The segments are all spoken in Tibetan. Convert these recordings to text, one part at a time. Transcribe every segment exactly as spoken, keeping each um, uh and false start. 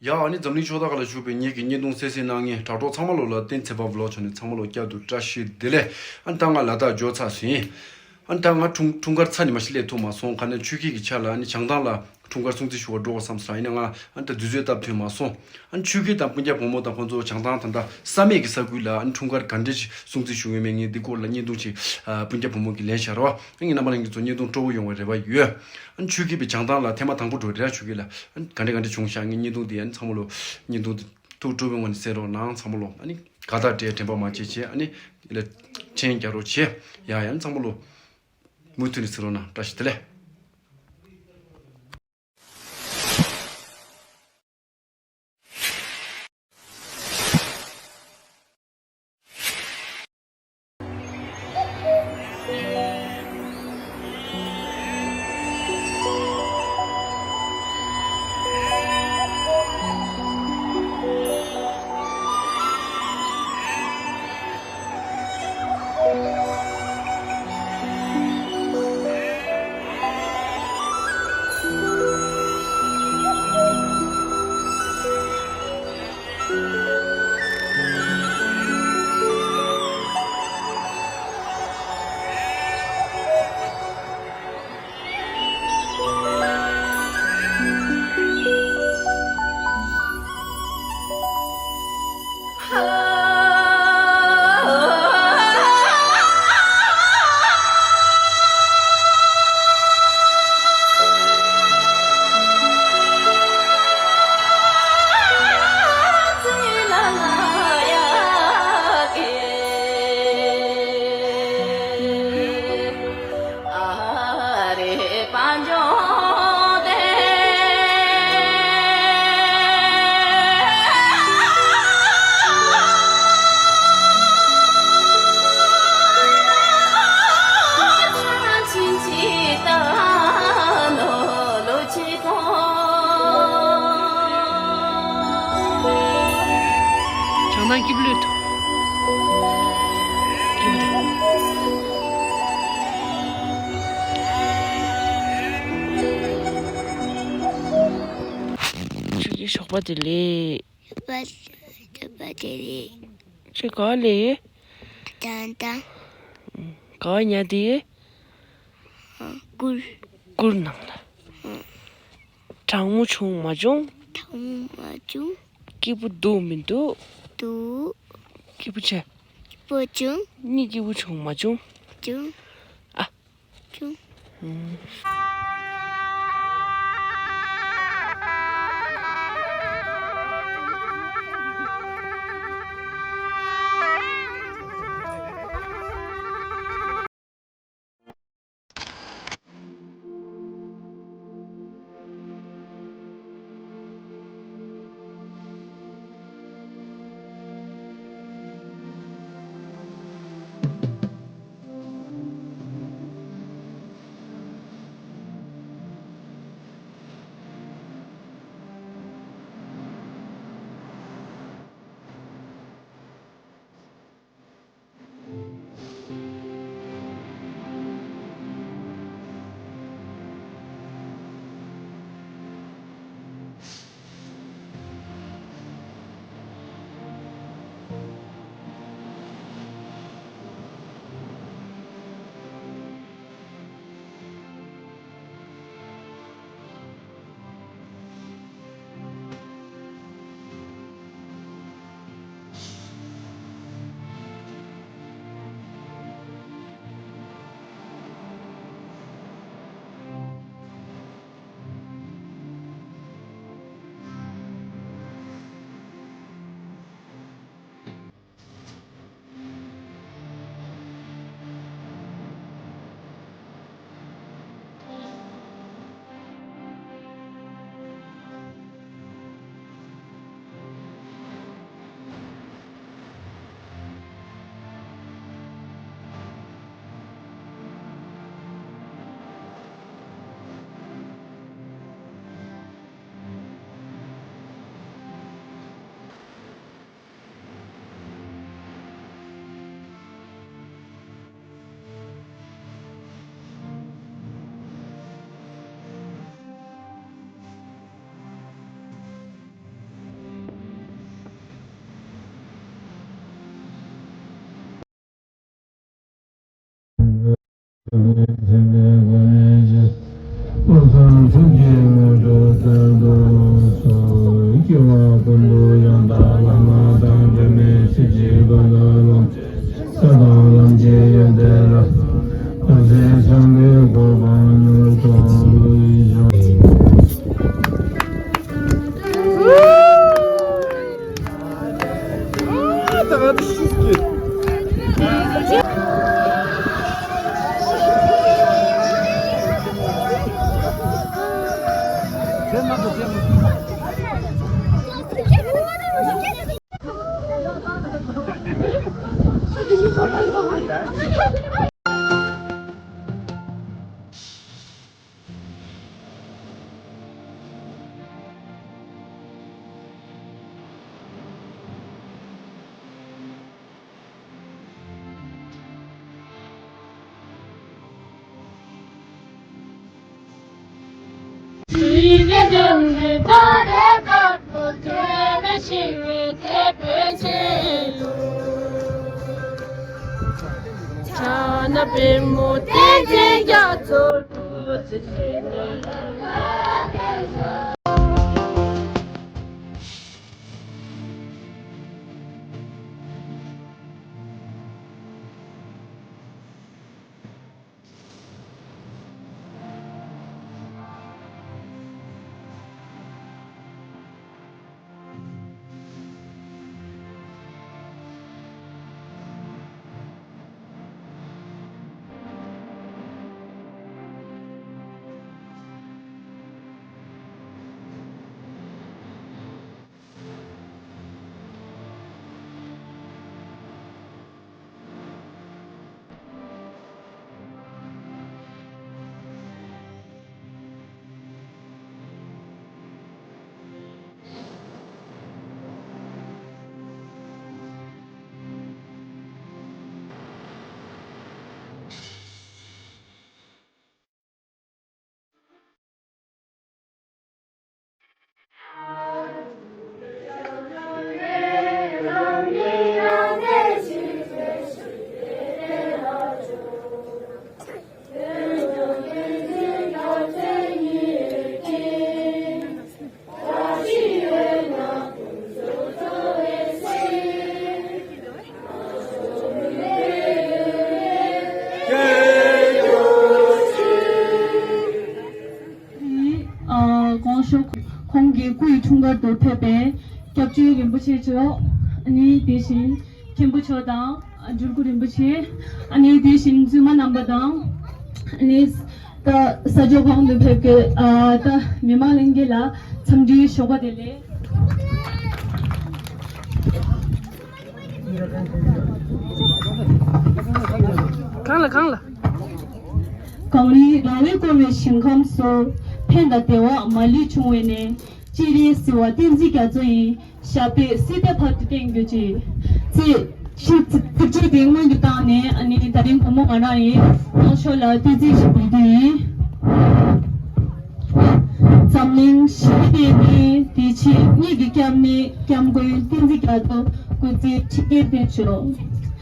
ཡ། ཨ་ནི་འཛམ་གླིང་ཕྱོགས་མཐའ་ཁག་ལ་བཞུགས་པའི་ངེད་ཀྱི་བརྙན་ཐུང་གསན་གཟིགས་གནང་མཁན་དྲ་གྲོགས་ཚང་མ་ལོ་ལ་བསྟན་འཛིན་ཚེ་དཔལ་ཝི་ལོག་ཆེ་ནལ་ཚང་མ་ལོ་བསྐྱར་དུ་བཀྲ་ཤིས་བདེ་ལེགས། ཨ་ནི་ད་ང་ལ་དྭགས་འབྱོར་ཚར་ཟིན། ཨ་ནི་ད་ང་འཁྲུངས་འཁྲུངས་སྐར་ཚར་ཉི་མ་ཞིག་སླེབས་ཐུབ་མ་སོང་། ག་ནས་ཆོས་སྐད་ཀྱི་ཆ་ལ་ཨ་ནི་བྱང་ཐང་ལ་འཁྲུངས་སྐར་སྲུང་བརྩི་ཞུ་བར་འགྲོ་དགོས་བསམ་སོང་། ཡིན་ན་ང་ཨ་ནི་ད་དུས་ཚོད་སྟབས་ཐོན་མ་སོང་། ཨ་ནི་ཆོས་སྐད་དང་སྤུན་ཀྱག་བུ་མོ་དང་ཁོང་ཚོ་བྱང་ཐང་ད་ལྟ་བསམ་མེད་ཀྱི་ས་ཁུལ་ལ་ཨ་ནི་འཁྲུངས་སྐར་ག་འདྲ་ཞིག་སྲུང་བརྩི་ཞུ་ཡོད་མེད་ངས་འདི་སྐོར་ལ་བརྙན་ཐུང་ཅིག་ཨ་སྤུན་ཀྱག་བུ་མོ་གིས་ལེན་བཞག་རོགས། ཨ་ངས་རྣམ་པ་ལྷན་རྒྱས་ཚོ་བརྙན་ཐུང་སྤྲོ་བོ་ཡོང་བའི་རེ་བ་ཡོད། ཨ་ནི་ཆོས་སྐད་པའི་བྱང་ཐང་ལ་ཐེངས་མ་དང་པོ་འགྲོ་རེད་ར། ཆོས་སྐད་ལ་ཨ་ནི་ག་འདྲ་ག་འདྲ་བྱུང་ཤག་ངས་བརྙན་ཐུང་འདི་ཨ་ནི་ཚང་མ་ལོ་བརྙན་ཐུང་འདི་ཐུགས་སྤྲོ་བོའི་ངང་ནས་གསན་རོགས་གནང་། ཚང་མ་ལོ་ཨ་ནི་དགའ་དང་འདྲ་དྲན་པ་མ་བརྗེད་བྱས་ཨ་ནི་ལ་མཆན་རྒྱག་རོགས་བྱས། ཡ་ཡ། ཨ་ནི་ཚང་མ་ལོ་མུ་མཐུད་ནས་གཟིགས་རོགས་གནང་། བཀྲ་ཤིས་བདེ་ལེགས། བྱང་ཐང་སྐྱིད་པོ་ལོས་ཐུག་སྐྱིད་པོ་དང་། ཁྱོད་ཀྱི་ཞོགས་པ་བདེ་ལེགས། ཞོགས་པ་ཞོགས་པ་བདེ་ལེགས། ཁྱོད་ག་པར་སླེབས་ཡོད། ད་ལྟ། ག་པར་ཉལ་བསྡད་ཡོད། གུར། གུར་ནང་ལ། གྲང་མོ་བྱུང་མ་བྱུང་། གྲང་མོ་མ་བྱུང་། སྐྱིད་པོ་འདུག་མི་འདུག་འདུག་སྐྱིད་པོ་བྱས། སྐྱིད་པོ་བྱུང་། གཉིད་སྐྱིད་པོ་བྱུང་མ་བྱུང་། བྱུང་། ཨ། བྱུང་། ཨུམ། ཐུགས་རྗེ་ཆེན་པོའི་སྒོ་ནས་ཀྱི། བློ་བཟང་ཐུགས་རྗེའི་དངོས་གྲུབ་སྩལ་དུ་གསོལ། སྐྱེ་བ་ཀུན་ཏུ་ཡང་དག་བླ་མ་དང་འབྲལ་མེད་ཆོས་ཀྱི་སྒོ་ལ་ལོངས་སྤྱོད། ས་དང་ལམ་གྱི་ཡོན་ཏན་ལ་སོགས་པའི་བྱང་སེམས་བྱམས་པའི་གོ་འཕང་མྱུར་ཐོབ་ཤོག། ཨ། གོང་ཞུ། ཁོང་གི་སྐུའི་འཁྲུངས་སྐར་དུ་ཕེབས་པའི་སྐྱབས་བཅོལ་རིན་པོ་ཆེ་མཆོག་ཨ་ནི་དེ་བཞིན་མཁན་པོ་མཆོག་དང་། སྦྲུལ་སྐུ་རིན་པོ་ཆེ། ཨ་ནི་དེ་བཞིན་བཙུན་མ་རྣམ་པ་དང་། ཨ་ནི་ད་ས་ཕྱོགས་གང་དུ་ཕེབས་ཀྱི་ཨ་ད་མི་མང་ལྷན་རྒྱས་ལ་འཚམས་འདྲིའི་ཞོགས་པ་བདེ་ལེགས། གང་ལ་གང་ལ། གངས་རིའི་ར་བས་བསྐོར་བའི་ཞིང་ཁམས་སུ། ཕན་དང་བདེ་བ་མ་ལུས་འབྱུང་བའི་གནས། སྤྱན་རས་གཟིགས་དབང་བསྟན་འཛིན་རྒྱ་མཚོ་ཡི། ཞབས་པད་སྲིད་མཐའི་བར་དུ་བརྟན་གྱུར་ཅིག་ཅེས་ཚིག་ཚིགས་བཅད་དེ་སྔོན་དུ་བཏང་ནས། ཨ་ནི་ད་རིང་བུ་མོ་ང་རང་ཡིས་ནང་ཆོས་ལ་བསྟོད་ཚིག་ཞིག་འབུལ་རྒྱུ་ཡིན། འཛམ་གླིང་ཞི་བདེའི་གནས། བདེ་ཆེན་གཉིས་ཀྱི་སྐྱབས་གནས། སྐྱབས་མགོན་བསྟན་འཛིན་རྒྱ་མཚོ་སྐུ་ཚེ་ཁྲི་རྒྱས་ལྡན་ཤོག་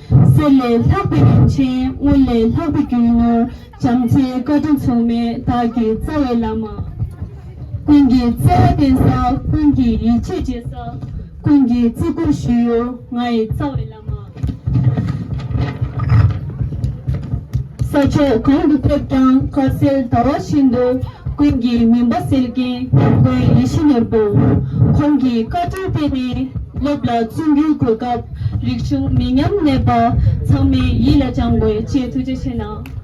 གསེར་ལས་ལྷག་པའི་རིན་ཆེན། དངུལ་ལས་ལྷག་པའི་རྒྱུ་ནོར། བྱམས་བརྩེའི་བཀའ་དྲིན་མཚུངས་མེད། བདག་གི་རྩ་བའི་བླ་མ། ཀུན་གྱི་བརྩེ་བ་བརྟེན་ས། ཀུན་གྱི་ཡིད་ཆེས་བྱེད་ས། ཀུན་གྱི་བརྩི་བཀུར་ཞུ་ཡུལ། ང་ཡི་རྩ་བའི་བླ་མ། ས་ཕྱོགས་གང་དུ་ཕེབས་ཀྱང་། དཀར་གསལ་ཟླ་བ་བཞིན་དུ། ཀུན་གྱི་མུན་པ་སེལ་མཁན་མགོན་ཡིད་བཞིན་ནོར་བུ། ཁོང་གི་བཀའ་དྲིན་བརྟེན་ནས། སློབ་ལ་བརྩོན་འགྲུས་དགོས་སྐབས། རིག་གཞུང་མི་ཉམས་གནས་པ། ཚང་མས་ཡིད་ལ་བཅངས་དགོས། ཅེས་ཐུགས་རྗེ་ཆེ་གནང་།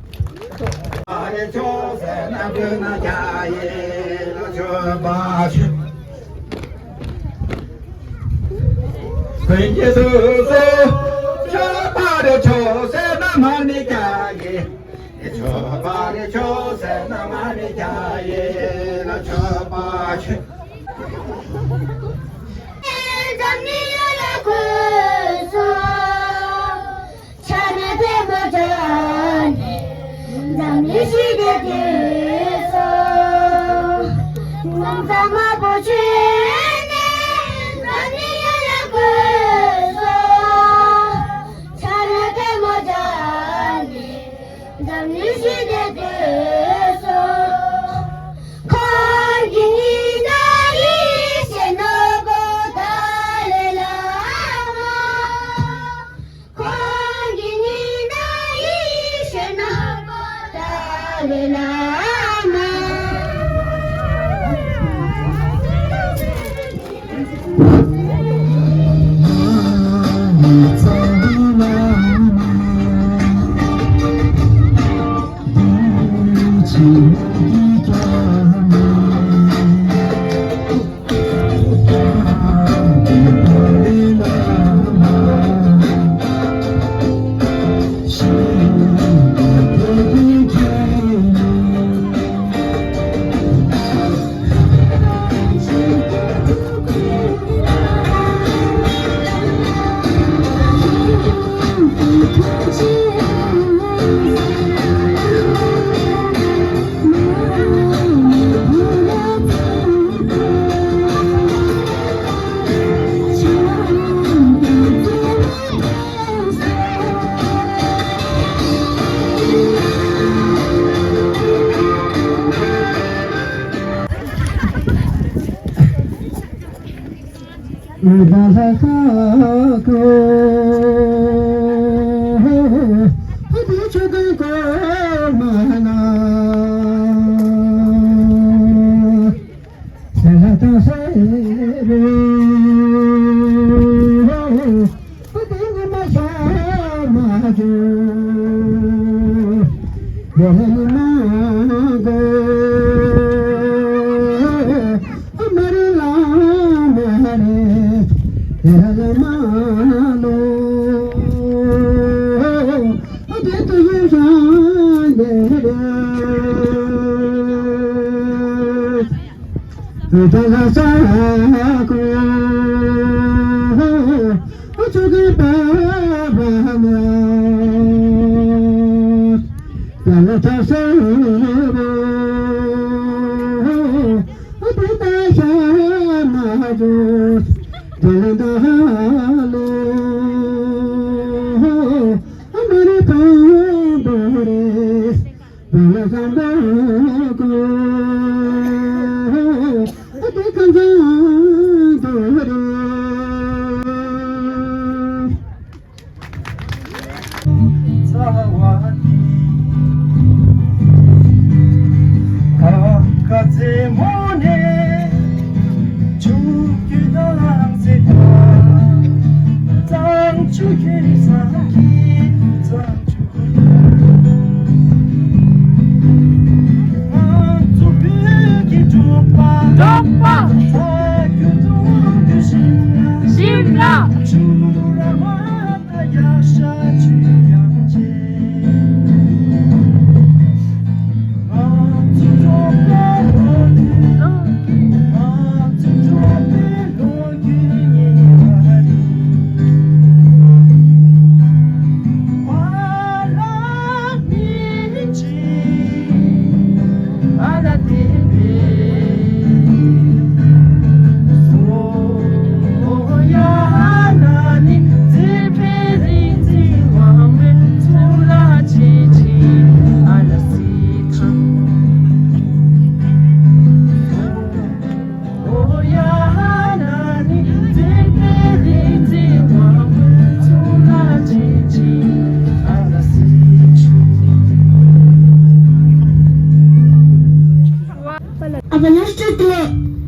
Have a nice day.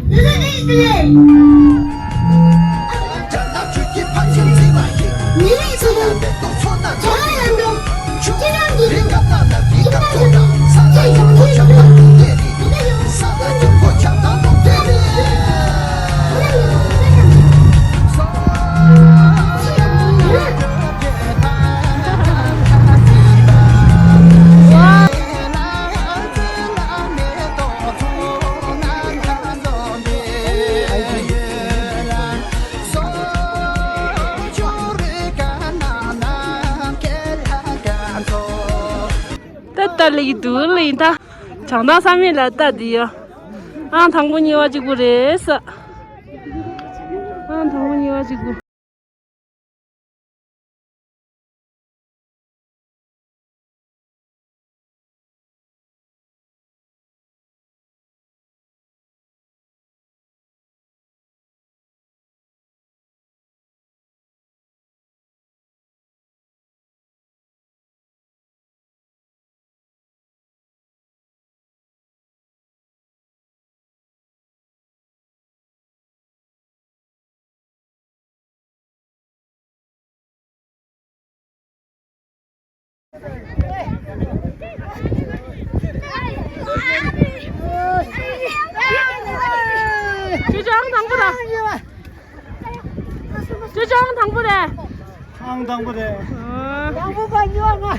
Have a nice day. ད་ལྟ་ལེགས་འདུག་ལེགས་ད། བྱང་ཐང་ས་མེད་ལ་ལྟ་དེ་ཡོད། ཨང་དང་པོ་གཉིས་པ་གཅིག་པུ་རེད་ས། ཨང་དང་པོ་གཉིས་པ་གཅིག་པུ། ཅོ་ཅོ་ཨང་དང་པོ་ར། ཅོ་ཅོ་ཨང་དང་པོ་རེད། ཨང་དང་པོ་རེད། དང་པོ་ཁོ་གཉིས་པ་ང་།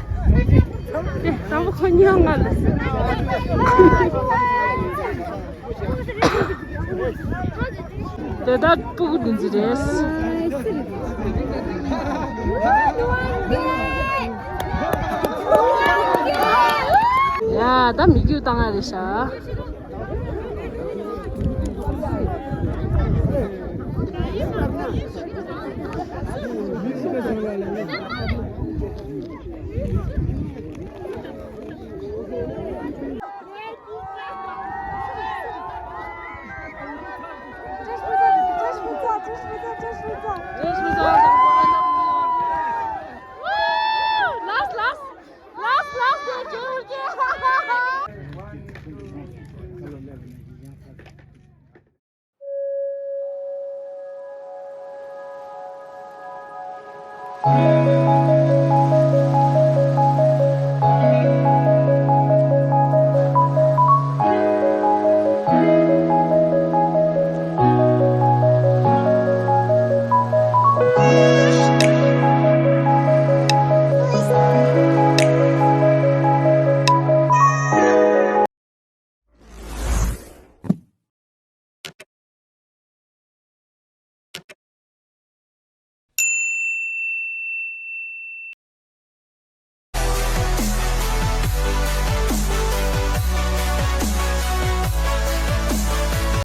དེ་དང་པོ་ཁོ་གཉིས་པ་ང་ལ། དེ་ད་སྤུ་གུ་འདི་ཚོ་རེད། ཡ་ད་མི་རྒྱུག་བཏང་ཡ་རེད་ཤག